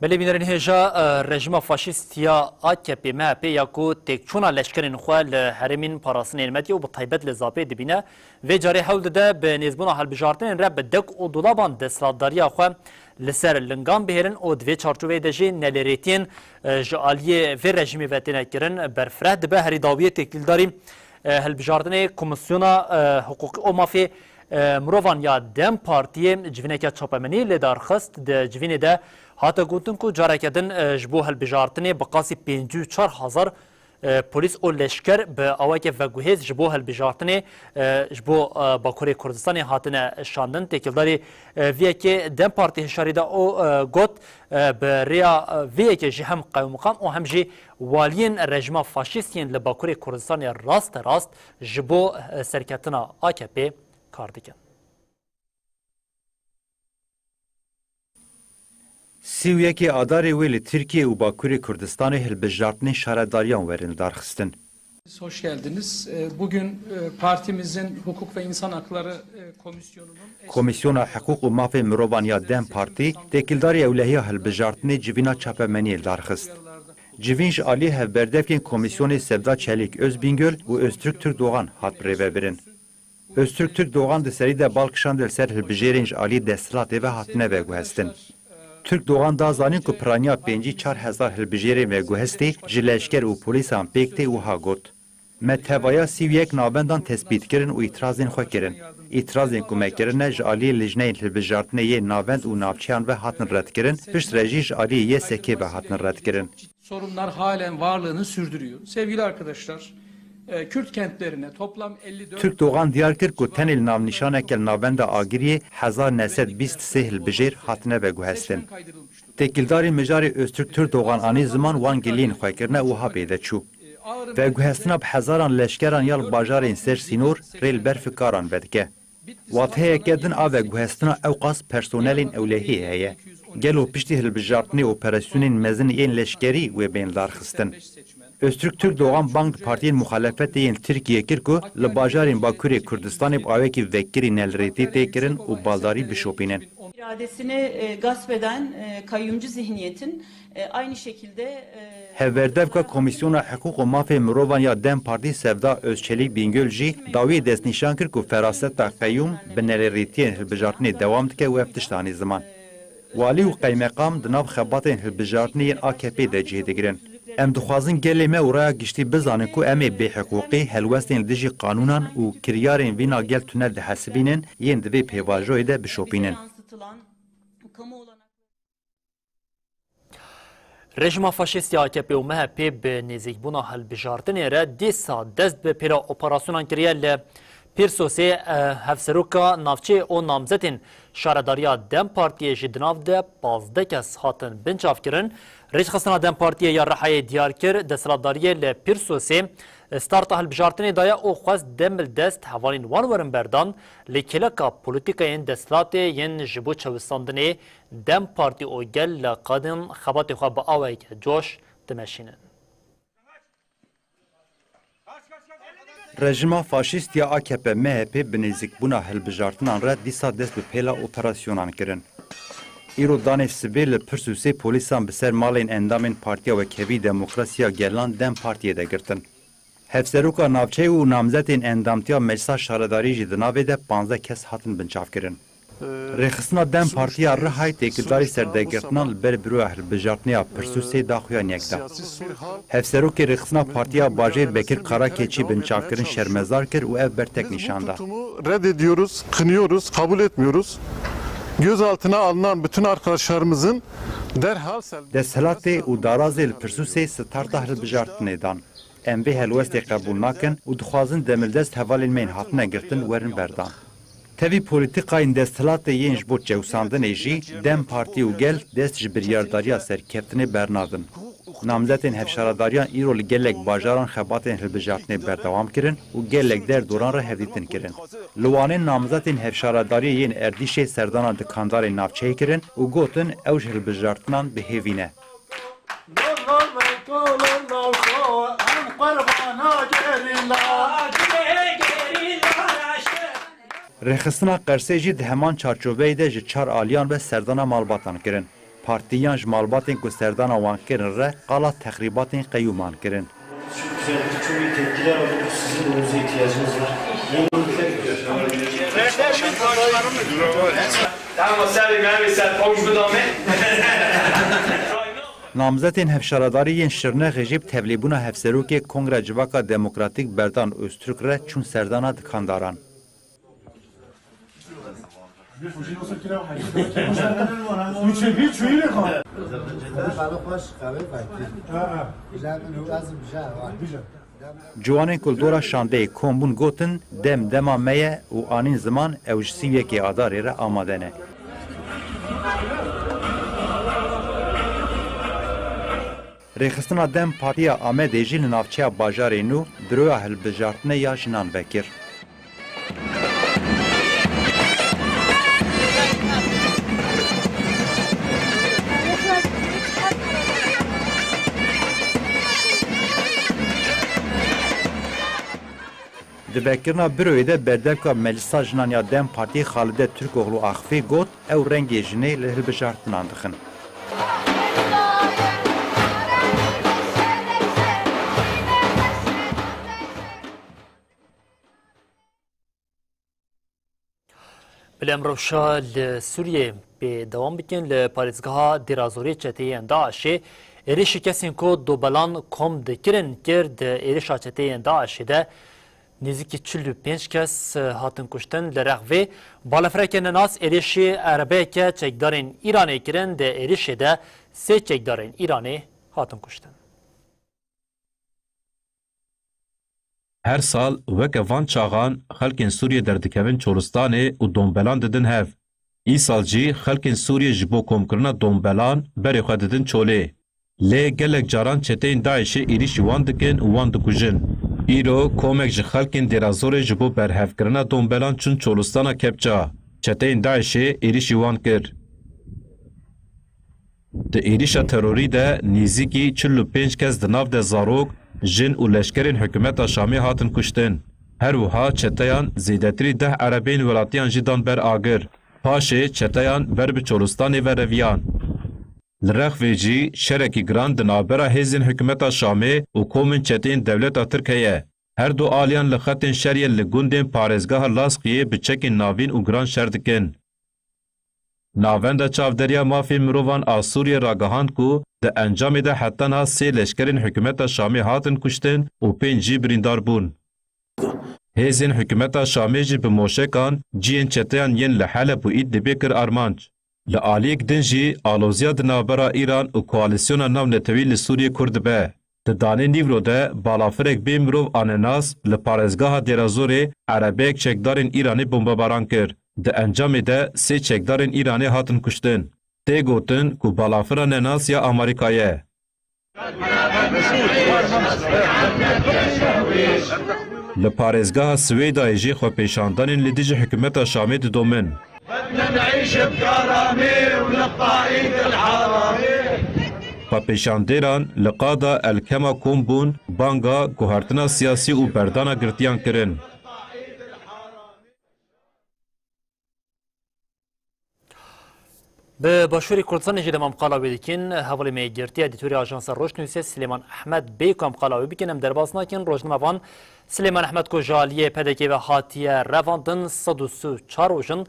Belê bînerên hêja, e, rejîma faşîst ya A K P M H P ya ku têkçûna leşkerên xwe li herêmên parastinên Medyê û bi taybet li Zapê dibîne, vê carê hewl dide bi nêzbûna hilbijartinên re bi dek û dolaban desthilatdariya xwe Li ser lingan bihêlin û di vê çarçoveyê de jî nelêrêtiyên, e, ji aliyê vê rejîmê ve têne kirin, berfireh dibe. Herî dawiyê têkildarî, e, hilbijartinê Komîsyona, e, Hiqûqî û Mafê, e, Mirovan ya DEM Partiyê civîneke çapemenî lê darxist. Di civînê de hate gotin ku careke din, e, ji bo hilbijartinê bi qasî pêncî û çar hezar e, polîs û leşker bi awayeke veguhêz ji bo hilbijartinê, e, ji bo, e, Bakurê Kurdistanê hatine şandin. Têkildarî, e, vê yekê DEM Partî hişyarî da û, e, got, e, bi rêya, e, vê yekê jî hem qewmqam û hem jî waliyên rejîma faşîst yên li Bakurê Kurdistanê raste rast ji bo, e, serketina A K P kar dikin. Sî û yekê Adarê wê li Tirkiye û Bakurê Kurdistanê hilbijartinên şaredariyan werin lidarxistin. Siz hoş geldiniz. E, bugün, e, partimizin Hukuk ve İnsan Hakları, e, Komisyonu'nun Komîsyona Hiqûq û Mafê Mirovan ya DEM Partî têkildarî ewlehiya hilbijartinê civîna çapemeniyê lidarxist. Civîn ji aliyê hevberdevkên Komîsyonê Sevda Çelîk Özbîngöl û Öztürk Türkdoğan hat birêvebirin. Öztürk Türkdoğan di serî de bal kişande li ser hilbijêrên ji alî desthilatê ve hatine veguhestin. Türkdoğan da zanîn ku piraniya pêncî çar hezar hilbijêrên veguhestî ji leşker û polîsan pêk tê û wiha got, Me tevaya sî û yek navendan tespît kirin û îtirazên xwe kirin. Îtirazên ku me kirine ji aliyê lijneyên hilbijartinê yên navend û navçeyan ve hatin redkirin, piştre jî ji aliyê Y S K ve hatin redkirin. Sorunlar halen varlığını sürdürüyor. Sevgili arkadaşlar, e, Kürt kentlerine toplam elli dört Türk Doğan diyar kir ku tenê li navnîşaneke li navenda Agiriyê hezar neh sed bîst sê hilbijêr hatine veguhestin. Têkildarî mijarê Öztürk Türk Doğan anî ziman wan giliyên xwe kirine û ha pê de çû. Veguhestina bi hezaran leşkeran ya li bajarên ser sînor rê li ber fikaran vedike. Wateyeke din a veguhestina ewqas personelên ewlehiyê heye. Gelo piştî hilbijartinê operasyonên mezin yên leşkerî wê bên lidarxistin? Öztürk Türk Doğan bang di partiyên muxalefetê yên Tirkiyê kir ku li bajarên Bakurê Kurdistanê bi awekî vekirî nelirêtî tê kirin û baldarî bişopînin. İradesini, e, gasp eden, e, kayyumcu zihniyetin, e, aynı şekilde, e, Hevberdevka Komîsyona Hiqûq û Mafê Mirovan ya DEM Partî Sevda Özçelîk Bingöl jî dawiyê destnîşan kir ku feraseta qeyûm bi nelêrêtiyên hilbijartinê dewam dike û ev tişt anî ziman. Walî û qeymeqam di nav xebatên hilbijartinê yên A K P de cih digirin. Em dixwazin gelê me û raya giştî bizanin ku em ê bêhiqûqî, helwestên li dijî qanûnan û kiryarên vîna gel tune dihesibînin, yên di vê pêvajoyê de bişopînin. Rejîma faşîst ya A K P û M H P bi nêzîkbûna hilbijartinê re dîsa dest bi pêla operasyonan kiriye. Li Pîrsosê, e, hevseroka navçeyê û namzetên şaredariya DEM Partiyê jî di nav de pazdeh kes hatin binçavkirin. Rêxistina DEM Partiyê ya Rihayê diyar kir, desthilatdariyê li Pîrsosê starta hilbijartinê daye û xwest demildest hevalên wan werin berdan, lê kêleka polîtîkayên desthilatê yên ji bo çewistandinê DEM Partî û gel li qadên xebatê xwe bi awayeke coş dimeşînin. Rejîma faşîst ya A K P M H P bi nêzîkbûna hilbijartinan re dîsa dest bi pêla operasyonan kirin. Îro danê sibê li Pirsûsê polîsan bi ser malên endamên Partiya Wekhevî Demokrasiya Gelan DEM Partiyê de girtin. Hevseroka navçeyê û namzetên endamtiya Meclisa Şaredarî jî di navê de panzdeh kes hatin binçavkirin. Rêxistina DEM Partiya Rihayê têkildarî serdegirtinan li ber Buroya Hilbijartinê ya Pirsûsê daxuyaniyek da. Hevserokê Rêxistina Partiya Bajêr Bekir Karakeçî binçavkirin şermezar kir û ev bertek nîşan da. Tutumu reddediyoruz, kınıyoruz, kabul etmiyoruz. Gözaltına alınan bütün arkadaşlarımızın derhal sel- Desthilatê û darazê li Pirsûsê starta hilbijartinê dan. Em vê helwestê qebûl nakin û dixwazin demildest hevalên me yên hatine girtin werin berdan. Tevî polîtîkayên desthilatê yên ji bo çewsandinê jî DEM Partî û gel dest ji biryardariya serkeftinê bernadin. Namzetên hevşaredariyan îro li gelek bajaran xebatên hilbijartinê berdewam kirin û gelek derdoran re hevdîtin kirin. Li Wanê namzetên hevşaredariyê yên Erdîşê serdana dikandarên navçeyê kirin û gotin ew ji hilbijartinan bi hêvî ne. Lol lol lol lol lol lol, em qurbana gerîla. Rêxistina Qersê jî di heman çarçoveyê de ji çar aliyan ve serdana malbatan kirin. Partiyan ji malbatên ku serdana wan kirin re qala texrîbatên qeyûman kirin. Çok güzel, çok iyi tepkiler aldık. Sizin de umuza ihtiyacımız var. Yenilikler. Ama serê me, em ê serpewş bidame. Namzetên hevşaredarî yên Şirnexê jî bi tevlîbûna hevserokê Kongra Civaka Demokratîk Berdan Öztürk re çûn serdana dikandaran. Ciwanên ku li dora şandeyê kom bûn gotin, dem dema me ye û anîn ziman ew ji sî û yekê Adarê re amade ne. Rêxistina dem Partiya Amedê jî li navçeya Bajarê Nû diroya hilbijartinê ya jinan vekir. Di vekirina büroyê de berdevka Meclisa Jinan ya dem Partiyê Xalide Türkoğlu Axifî got, ew rengê jinê li hilbijartinan dixin. Bila em rewşa li Sûriyê pê dewam bikin, li parêzgeha Dêrazorê çeteyên DAIŞê êrişî kesên ku dobelan kom dikirin kir. Di êrişa çeteyên DAIŞê de nêzîkî çil û pênc kes hatin kuştin. Li rex vê balafireke nenas êrişî erebeyeke çekdarên Îranê kirin. Di êrişê de sê çekdarên Îranê hatin kuştin. Her sal weke van çaxan xelkên Sûriyê derdikevin çolistanê û dombelan didin hev. Îsal jî xelkên Sûriyê ji bo komkirina dombelan berê xwe didin çolê. Lê gelek caran çeteyên DAIŞê êrîşî wan dikin û wan dikujin. Îro komek ji xelkên Dêrazorê ji bo berhevkirina dombelan çûn çolistana Kepça. Çeteyên DAIŞê êrîşî wan kir. Di êrîşa terorî de nêzîkî çil û pênc kes di nav de zarok, jin û leşkerên hikûmeta Şamê hatin kuştin. Her wiha çeteyan zêdetirî deh erebeyên welatiyan jî dan ber agir. Paşê çeteyan ber bi çolistanê ve reviyan. Li rex vê jî şerekî giran di navbera hêzên hikûmeta Şamê û komên çeteyên dewleta Tirk heye. Her du aliyan li xetên şeriyê li gundên parêzgeha Lazqiyê bi çekên navîn û giran şer dikin. Navenda Çavderiya Mafê Mirovan a Sûriyê ragihand ku di encamê de heta niha sê leşkerên hikûmeta Şamê hatin kuştin û pênc jî birîndar bûn. Hêzên hikûmeta Şamê jî bi moşekan cihên çeteyan yên li Heleb û Îdlibê kir armanc. Li aliyek din jî aloziya di navbera Îran û koalîsyona navnetewî li Sûriyê kûr dibe. Di danê nîvro de balafirek bê mirov a nenas li parêzgeha Dêrazorê erebeyek çekdarên Îranê bombebaran kir. Di encamê de sê çekdarên Îranê hatin kuştin. Tê gotin ku balafira nenas ya Amerîka ye. Li parêzgeha Swêdayê jî xwepêşandanên li dijî hikûmeta Şamê didomin. بدنا نعيش بكرامة ونقطع إيد الحرامة. Xwepêşandêran li qada El Kema kom bûn, banga guhertina siyasî û berdana girtiyan kirin. Bi Başûrê Kurdistanê jî demam qala wê dikin. Hevalê me yê girtiye, edîtorê Ajansa Rojnûsê Silêman Ehmed bê ku em qala wê bikin, em derbas nakin. Rojnamevan Silêman Ehmed ku ji aliyê P D K ve hatiye revandin, sed û sî û çar roj in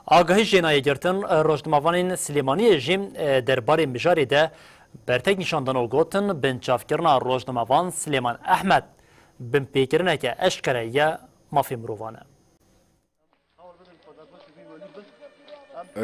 agahî jê nayê girtin. Rojnamevanên Silêmaniyê jî, e, derbarê mijarê de bertek nîşan dan û gotin, binçavkirina rojnamevan Silêman Ehmed binpêkirineke eşkere ye mafê mirovan e.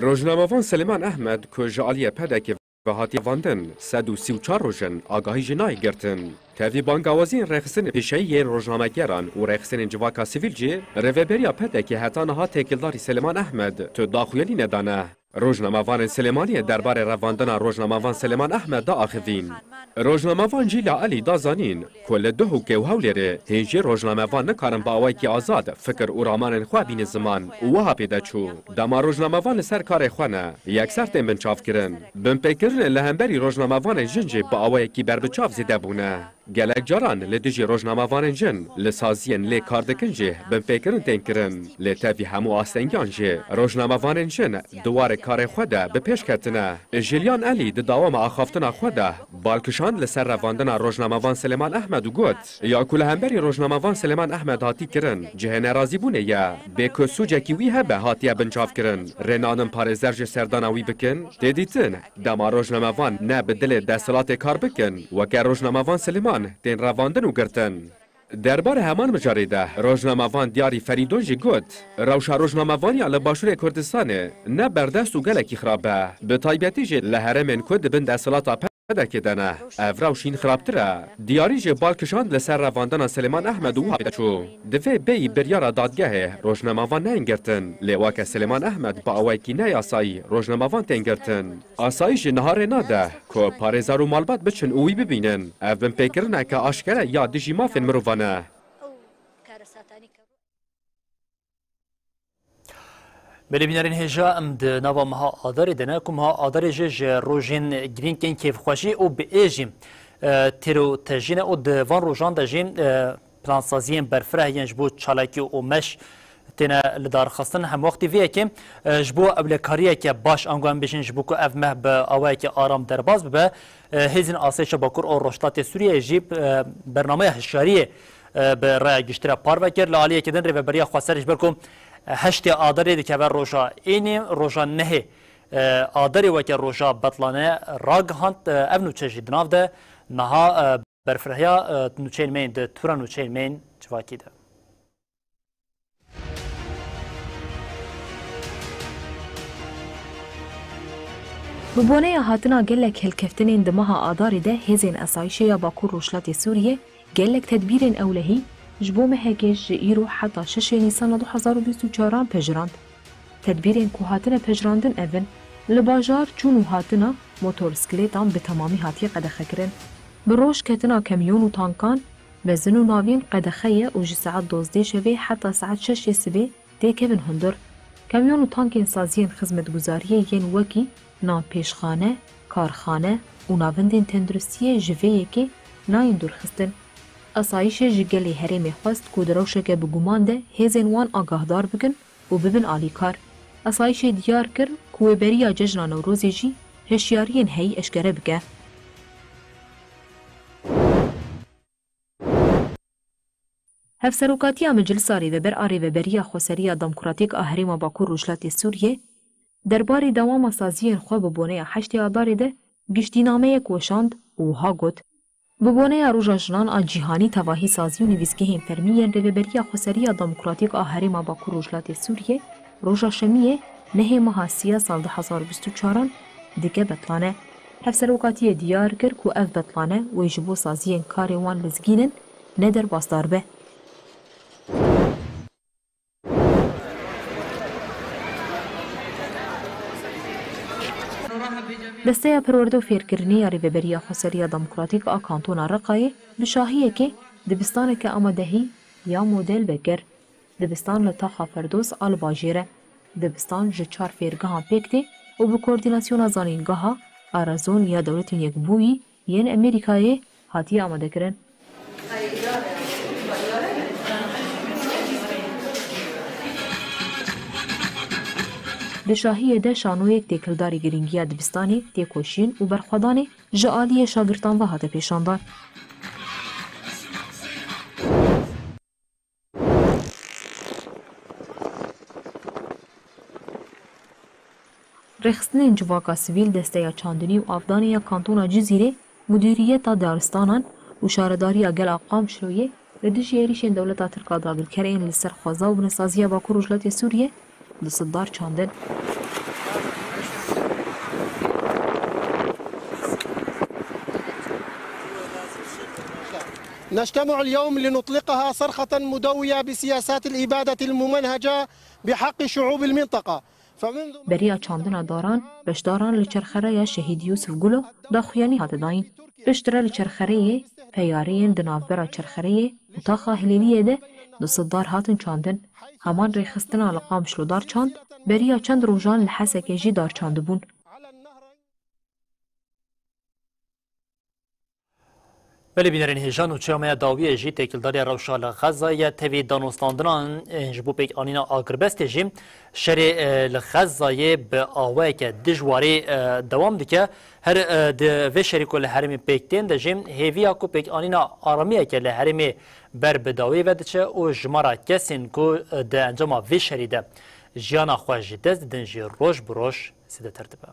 Rojnamevan Silêman Ehmed ku ji aliyê P D K ve hatiye vandin, sed û sî û çar roj in agahî jê nayê girtin. Tevî bangawaziyên rêxistinên pêşeyî yên rojnamegeran û rêxistinên civaka sivîl jî, rêveberiya P D K heta niha têkildarî Silêman Ehmed tu daxuyanî nedane. Rojnamevanên Silêmaniyê derbarê revandina rojnamevan Silêman Ehmed diaxivîn. Rojnamevan Cîla Elî da zanîn ku li Duhokê û Hewlêrê hîn jî rojnamevan nikarin bi awayekî azad fikir û ramanên xwe bînin ziman û wiha pê de çû, dema rojnamevan li ser karê xwe ne, yekser tên binçavkirin. Binpêkirinên li hemberî rojnamevanên jin jî bi awayekî berbiçav zêde bûne. Gelek caran li dijî rojnamevanên jin li saziyên lê kar dikin jî binpêkirin tên kirin. Lê tevî hemû astengiyan jî rojnamevanên jin di warê karê xwe de bi pêş ketine. Jilyan Elî di dawama axaftina xwe de bal kişand li ser revandina rojnamevan Silêman Ehmed û got, ya ku li hemberî rojnamevan Silêman Ehmed hatî kirin, cihê nerazîbûnê ye. Bê ku sûcekî wî hebe hatiye binçavkirin. Rê nadin parêzer jî serdana wî bikin. Tê dîtin, dema rojnamevan ne bi dilê desthilatê kar bikin, weke rojnamevan Silêman tên revandin û girtin. Derbarê heman mijarê de rojnamevan Diyarî Ferîdon jî got, rewşa rojnamevaniya li Başûrê Kurdistanê ne berdest û gelekî xirab e. Bi taybetî jî li herêmên ku di bin desthilata P D K'ê de ne. Ev rewş hîn xirabtir e. Diyarî jî bal kişand li ser revandina Silêman Ehmed û wiha pê çû. Divê bêyî biryara dadgehê rojnamevan neyên girtin. Lê weke Silêman Ehmed bi awayekî neyasayî rojnamevan tên girtin. Asayîş jî niha rê nade ku parêzer û malbat biçin û wî bibînin. Ev binpêkirineke aşkere ya dijî mafên mirovan e. Belê bînerên hêja, em di nava meha Adarê de ne, ku meha Adarê jî ji rojên girîng ên kêfxweşî û bi ê jî, e, têr û tejî ne û di van rojan de jî, e, plansaziyên berfireh yên ji bo çalakî û meş têne lidarxistin. Hemwextî vê yekê, e, ji bo ewlekariyeke baş, ango em bêjin, ji bo ku ev meh bi awayekî aram derbas bibe, e, hêzên asayişa Bakur û Rojhilatê Sûriyeyê jî, e, bernameya hişyariyê, e, bi raya giştî re parve kir. Li aliyekê din Rêveberiya Xweser ji ber ku heştê Adarê dikeve roja ênî, roja nehê, e, Adarê weke roja betlane ragihand. E, ev nûçe jî di nav de niha, e, berfirhiya, e, nûçeyên me yên di tûra nûçeyên me yên civakî de. Bi boneya hatina gelek hilkeftinên di meha Adarê de hêzên esayîşê ya Bakur Rojhilatê Sûriyê gelek tedbîrên ewlehî ji bo mehekê ji îro heta şeşê Nîsana du hezar û bîst û çaran pejirand. Tedbîrên ku hatine pejirandin ev in: li bajar çûn û hatina motorsklêtan bi temamî hatiye qedexekirin. Bi roj ketina kemyon û tankan, mezin û navîn qedexe ye û ji saet dozdeh şevê heta saet şeş ê sibê têkevin hundir. Kemyon û tankên saziyên xizmetguzariyê yên wekî nanpêşxane, karxane û navendên tenduristiyê ji vê yekê nayên dûrxistin. Asayîşê ji gelê herêmê xwest ku di rewşeke bi guman de hêzên wan agahdar bikin û bibin alîkar. Asayîşê diyar kir ku wê beriya cejna Newrozê jî hişyariyên heyî eşkere bike. Hevserokatiya Meclisa Rêveber a Rêveberiya Xweseriya Demokratîk a Herêma Bakur Rojhilatê Sûriyê derbarê dewama saziyên xwe bi boneya heştê Adarê de giştînameyek weşand û wiha got, Bi boneya Roja Jinan a Cîhanî tevahî sazî û nivîsgehên fermî yên Rêveberiya Xweseriya Demokratîk a Herêma Bakur Rojhilatê Sûriyê, roja şemiyê nehê meha sî ya sal du hezar û bîst û çaran dike betlane. Hevserokatiyê diyar kir ku ev betlane wê ji bo saziyên karê wan lezgîn in, ne derbasdar be. Desteya Perwerde û Fêrkirinê ya Rêveberiya Xweseriya Demokratîk a Kantona Reqayê bi şahiyekê dibistaneke amadehî ya model vekir. Dibistan li taxa Ferdos a li bajêr e. Dibistan ji çar fêrgehan pêk tê û bi koordînasyona Zanîngeha Arazon ya Dewletên Yekbûyî yên Amerîkayê hatiye amadekirin. Di şahiyê de şanoyek têkildarî girîngiya dibistanê, têkoşîn û berxwedanê ji aliyê şagirtan ve hate pêşandan. Rêxistinên civaka sivîl, Desteya Çandinî û Avdanê ya Kantona Cizîrê, Mudîriyeta Daristanan û Şaredariya Gel a Qamişloyê li dijî êrîşên dewleta Tirk a dagirker ên li ser xweza û binesaziya Bakur Rojhilatê Sûriyê du sed dar çandin. نجتمع اليوم لنطلقها صرخة مدوية بسياسات الإبادة الممنهجة بحق شعوب المنطقة. فمنذ Beriya çandina daran, beşdaran li çerxereya Şehîd Yûsif Gulo daxuyanî hate dayîn. Piştre li çerxereyê, peyareyên di navbera çerxereyê û taxa Hilêliyê de du sed dar hatin çandin. Heman rêxistina li Qamişlo dar çand, beriya çend rojan li Hesekê jî dar çandibûn. Belê bînerên hêja, nûçeya me ya dawiyê jî têkildariya rewşa li Xezayê ye. Tevî danûstandinan, e, ji bo pêkanîna agirbestê jî şerê, e, li Xezayê bi awayeke dijwarî, e, dewam dike. Her, e, di vê şerî ku li herêmê pêk tên de jî hêviya ku pêkanîna aramiyeke li herêmê ber bi dawiyê ve diçe û jimara kesên ku, e, di encama vê şerî de jiyana xwe ji dest didin jî roj bi roj zêdetir dibe.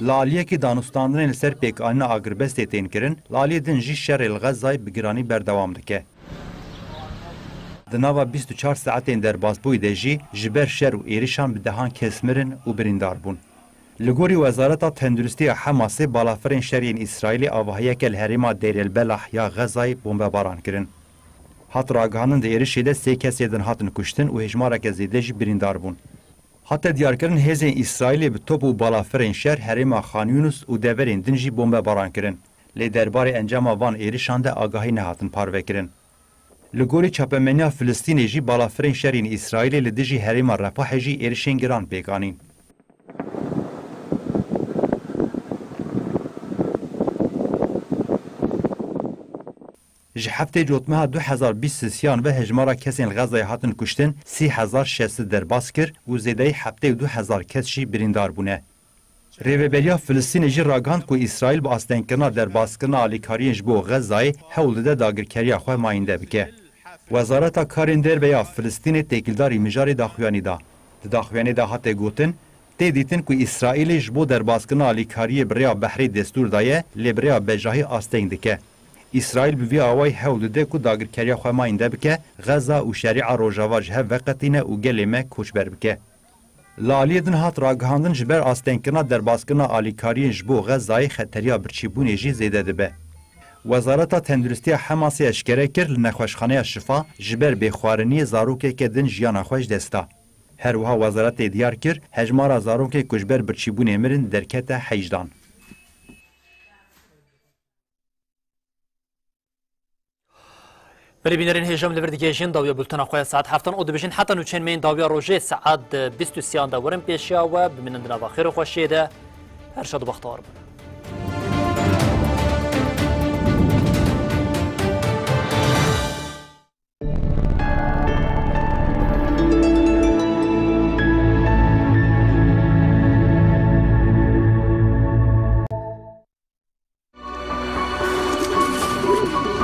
Li aliyekî danûstandinên li ser pêkanîna agirbestê tên kirin, li aliyê din jî şerê li Xezayê bi giranî berdewam dike. Di nava bîst û çar saetên derbasbûyî de jî ji ber şer û êrişan bi dehan kes mirin û birîndar bûn. Li gorî Wezareta Tenduristiya Hemasê, balafirên şer yên Îsraîlê avahiyeke li herêma Deir el Belah ya Xezayê bombebaran kirin. Hat ragihandin, di êrişê de sê kesê din hatin kuştin û hejmareke zêde jî birîndar bûn. Hate diyarkirin, hêzên Îsraîlê bi top û balafirên şer herêma Xan Yunus û deverên din jî bombebaran kirin. Lê derbarê encama van êrişan de agahî nehatin parvekirin. Li gorî çapemeniya Filistînê jî, balafirên şer yên Îsraîlê li dijî herêma Refahê jî êrişên giran pêk anîn. Ji heftê Cotmeha du hezar bîst û sêyan ve hejmara kesên li Xezayê hatin kuştin sî hezar şeş sed derbas kir û zêdeyî heftê û du hezar kes jî birîndar bûne. Rêveberiya Filistînê jî ragihand ku Îsraîl bi astengkirina derbaskirina alîkariyên ji bo Xezayê hewl dide dagirkeriya xwe mayînde bike. Wezareta Karên Derve ya Filistînê têkildarî mijarê daxuyanî da. Di daxuyanê de hate gotin, tê dîtin ku Îsraîlê ji bo derbaskirina alîkariyê bi rêya behrê destûr daye, lê bi rêya bejahî asteng dike. Îsraîl bi vî awayî hewl dide ku dagirkeriya xwe mayînde bike, Xeza û Şerîa Rojava ji hev veqetîne û gelê me koçber bike. Li aliyê din hat ragihandin, ji ber astengkirina derbaskirina alîkariyên ji bo Xezayê xeteriya birçîbûnê jî zêde dibe. Wezareta Tenduristiya Hemasê eşkere kir, li nexweşxaneya Şifa ji ber bêxwariniyê zarokeke din jiyana xwe ji dest da. Her wiha wezaretê diyar kir, hejmara zarokên ku ji ber birçîbûnê mirin derkete heyjdan. Belê bînerên hêja, em li vir digihêjin dawiya bultena xwe ya saet heftan û dibêjin heta nûçeyên me yên dawiya rojê saet bîst û sêyan de werin pêşiya we, bimînin di nava xêr û xweşiyê de. Her şad û bextewar bin.